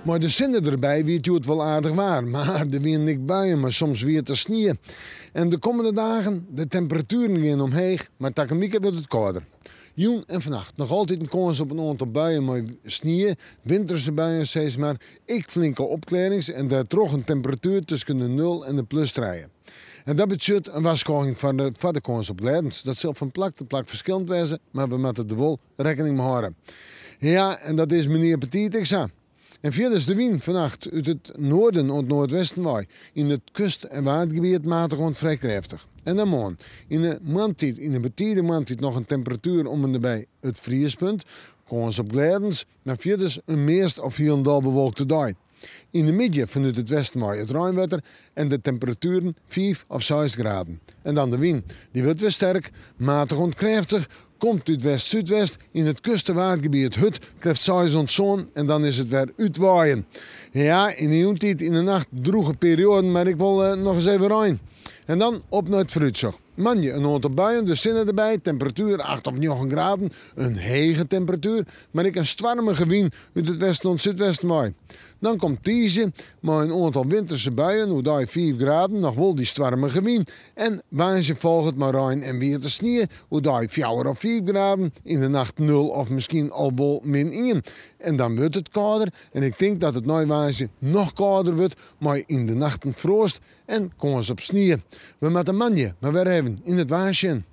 Mei de sinne derby wie it hjoed wol aardich waar, mar der wienen ek buien mei soms wiete snie. En de kommende dagen, de temperatueren gean omheech, mar takom wike wurdt it kâlder. Jûn en fannacht noch altyd in kâns op in oantal buien mei snie, winterse buien sis mar, ek flinke opklearrings en dêrtroch in temperatuer tusken de nul en de plus trije. En dat betsjut in warskôging foar de, foar de kâns op glêdens. Dat sil fan plak ta plak ferskillend wêze, mar we moatte der wol rekkening mei hâlde. Ja, en dat is menear betiid ek sa. En fierders de wyn fannacht út it noarden oant noardwesten wei. Yn it kust- en waadgebiet matich oant frij krêftich. En dan moarn. Yn 'e moarntiid, yn 'e betide moarntiid noch in temperatuer om en nabij it friespunt. Kâns op glêdens, mar fierders in meast of hielendal bewolkte dei. Yn de middei fanút it westen wei it reinwetter en de temperatueren fiif of seis graden. En dan de wyn. Dy wurdt wer sterk, matich oant krêftich, komt út west-súdwest, yn it kust- en waadgebiet hurd, krêft seis oant sân en dan is it wer útwaaien. Ja, yn de jûntiid, yn de nacht drûge perioaden, mar ek wol noch ris even rein. En dan op nei it foarútsjoch. Moandei in oantal buien, de sinne derby, temperatuer acht of njoggen graden, in hege temperatuer, mar ek in stoarmige wyn út it westen oant súdwesten wei. Dan komt tiisdei mei in oantal winterse buien, oerdei fiif graden, noch wol dy stoarmige wyn. En woansdei folget mei rein en wiete snie, oerdei fjouwer of fiif graden, yn de nacht nul of miskien al wol min ien. En dan wurdt it kâlder en ik tink dat it nei woansdei noch kâlder wurdt mei yn de nachten froast en kâns op snie. We moatte moandei mar wer even yn it waar sjen.